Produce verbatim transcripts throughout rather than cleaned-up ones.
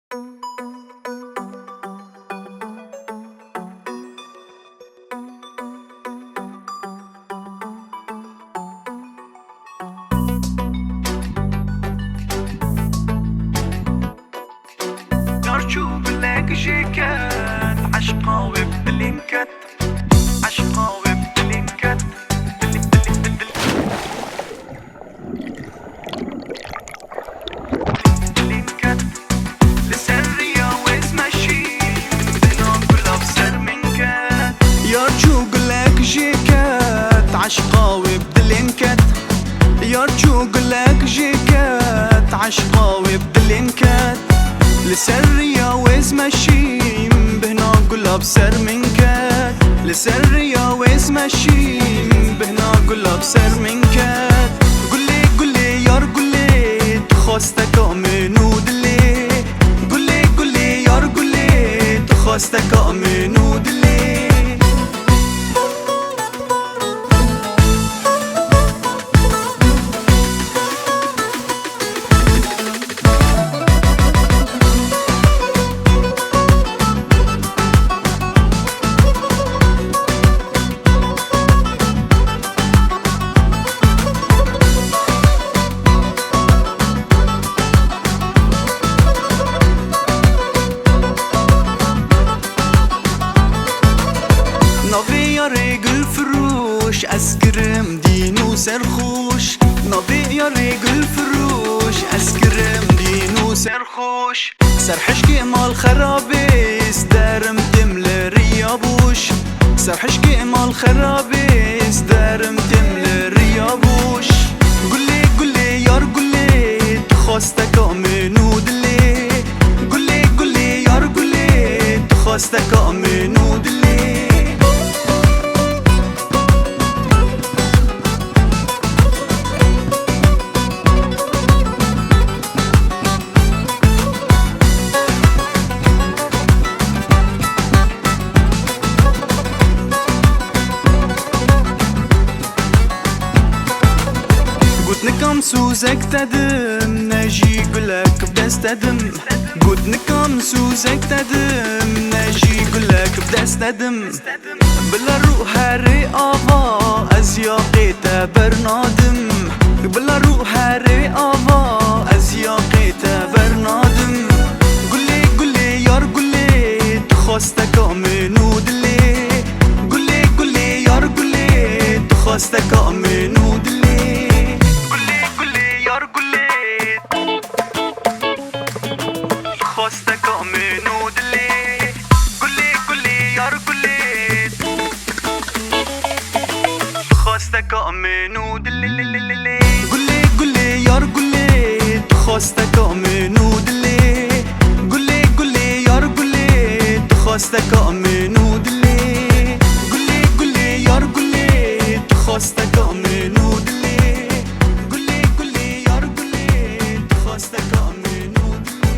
Yar çû gulek jê ket, eşqa wê bi dilên ket. Eşqa wê bi dilên ket. Dilên ket. Li ser riya wê zmeşî, bina gulav ser min ket. Yar çû gulek jê ket, eşqa wê bi dilên ket. Yar çû gulek jê ket, eşqa wê bi dilên ket. Li ser riya wê zmeşîm, bihna gula bi ser min ket. Li ser riya wê zmeşîm, bihna gula bi ser min ket. Gulê, gulê, yar gulê, tu xwesteka min û dilê. Gulê, gulê, yar gulê, tu xwesteka min û dilê. Navê yarê gulfiroş, ez kirim dîn û serxoş. Navê yarê gulfiroş, ez kirim dîn û serxoş. Ser hişkê mal xerabê, ez derim tim li riya boş. Ser hişkê mal xerabê, ez derim tim li riya boş. Gulê, gulê, yar gulê, tu xwesteka min û dilê. Gulê, gulê, yar gulê, tu xwesteka min û dilê. Got nikam sûzek te dim, ne jî gulek bi dest te dim. Got nikam sûzek te dim, ne jî gulek bi dest te dim. Bila rû herê ava, ez yaqê te bernadim. Bila rû herê ava, ez yaqê te bernadim. Gulê, gulê, yar gulê, tu xwesteka min û dilê. Gulê, gulê, yar gulê, tu xwesteka min û dilê. Gulê, gulê, yar gulê. Xwesteka min û dilê. Gulê, gulê, yar gulê. Xwesteka min û dilê. Gulê, gulê, yar gulê. Xwesteka min û dilê. Gulê, gulê, yar gulê. Xwesteka min û dilê. Gulê, gulê, yar gulê. Xwesteka min û dilê. Gulê, gulê, yar gulê. Xwesteka min û dilê. Gulê, gulê, yar gulê. Xwesteka min û dilê.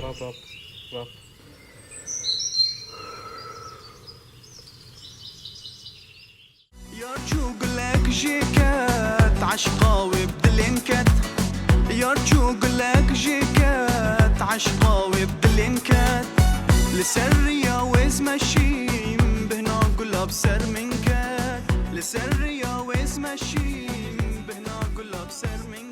Rap, rap, rap. Yar çû gulek jê ket, eşqa wê bi dilên ket. Yar çû gulek jê ket, eşqa wê bi dilên ket. Li ser riya wê zmeşîm, bihna gula bi ser min ket. Li ser riya wê zmeşîm, bihna gula bi ser min